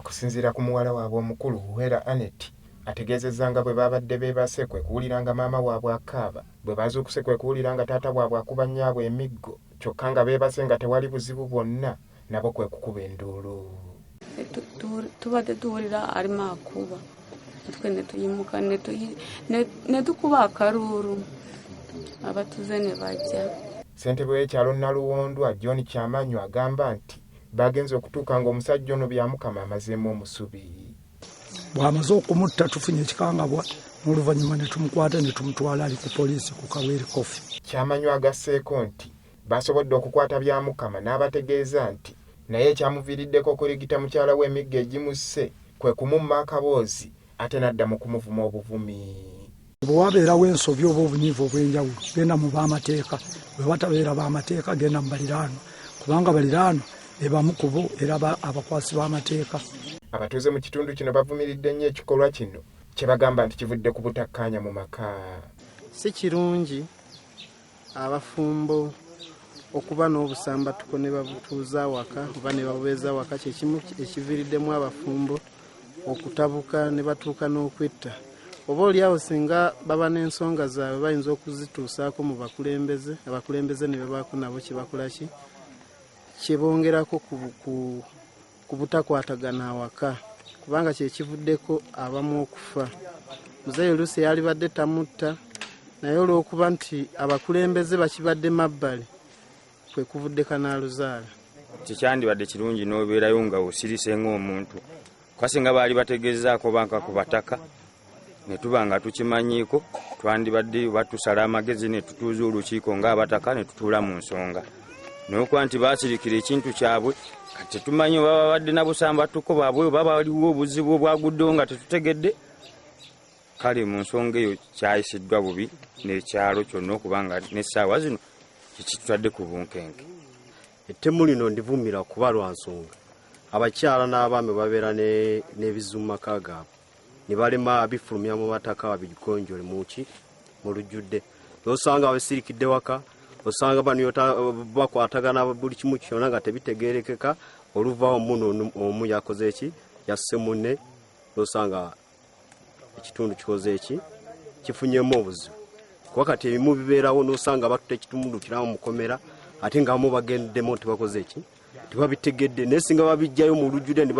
Okusinziira ku muwala waabwe omukulu Huhera Annet ategeezezza nga bwe baabadde beebase kwe kuwulira nga maama waabwe akaaba. Bwe baazuukuse kwe kuwulira nga taata waabwe akuba nnyaabwe emiggo kyokka nga beebase nga tewali buzibu bwonna nabo kwe kukuba enduulu. Tubadde tuwulira alimu akuba natwe netuyimuka netukuba akaluulu abatuze ne bajja. Ssentebe w'ekyalo Naluwondwa, John Kyamanyu agamba nti baagenze okutuuka ng'omusajja ono Byamukama amazeemu omusubi. Bw'amaze okumutta tufunye ekikangabwa n'oluvannyuma ne tumukwata ne tumutwala ali ku poliisi ku Kaweri Coffee. Kyamanyu agasseeko nti baasobodde okukwata Byamukama n'abategeeza nti naye ekyamuviiriddeko okuligita mukyala we emiggo egimusse kwe kumumma akaboozi ate n'adda mu kumuvuma obuvumi. Bwe wabeerawo ensobi oba obunyiivu obw'enjawulo genda mu b'amateeka, bwe watabeera b'amateeka genda mu baliraanwa kubanga baliraanwa be bamu ku bo era abakwasi b'amateeka. Abatuuze mu kitundu kino bavumiridde nnyo ekikolwa kino kye bagamba nti kivudde ku butakkaanya mu maka. Si kirungi abafumbo okuba n'obusambatuko ne babutuuza awaka oba ne babubeeza awaka kye kimu ekiviiriddemu abafumbo okutabuka ne batuuka n'okwetta. Oba olyawo singa baba n'ensonga zaabwe bayinza okuzituusaako mu bakulembeze, abakulembeze ne babaako nabo kye bakola ki kye bongerako ku butakwatagana awaka kubanga kye kivuddeko abamu okufa. Muzeeyi oluusi yalibadde tamutta naye olw'okuba nti abakulembeze bakibadde mabbali kwe kuvudde kanaaluzaala. Tekyandibadde kirungi n'obeerayo nga osirise ng'omuntu kuba singa baali bategezaako banka ku bataka ne tuba nga tukimanyiiko twandibadde batusala amagezi ne tutuuza olukiiko ng'abataka ne tutuula mu nsonga naye okuba nti baasirikira ekintu kyabwe kati tetumanyi oba babadde na busambatuko bwabwe oba waliwo obuzibu obwaguddewo nga tetutegedde kale mu nsonga eyo kyayisiddwa bubi n'ekyalo kyonna okuba nga n'essaawa zino kikitutadde ku bunkenke. Ettemu lino ndivumira kuba lwa nsonga abakyala n'abaami babeera n'ebizibu mu maka gaabwe ne balema bifulumya mu mataka babigonjole muki mu lujjudde osanga babisirikidde waka osanga bano bakwatagana buli kimu kyona nga tebitegerekeka oluvawo muno omu yakoze eki yasse munne osanga ekitundu kikoze eki kifunyemu obuzibu kuba kati ebimu bibeerawo nosanga batuta ekitundu kiramu mukomera ate nga abamu bagenddemu tebakoze eki tebabitegedde naye singa babijjayo mu lujjudde ne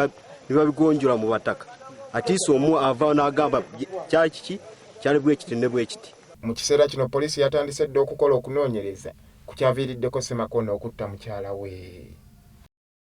babigonjola mu bataka atiisi omu ava n'agamba kyali kiki kyali bwekiti ne bwekiti. Mu kiseera kino poliisi yatandise dda okukola okunoonyereza ku kyaviiriddeko Ssemakoona okutta mukyala we.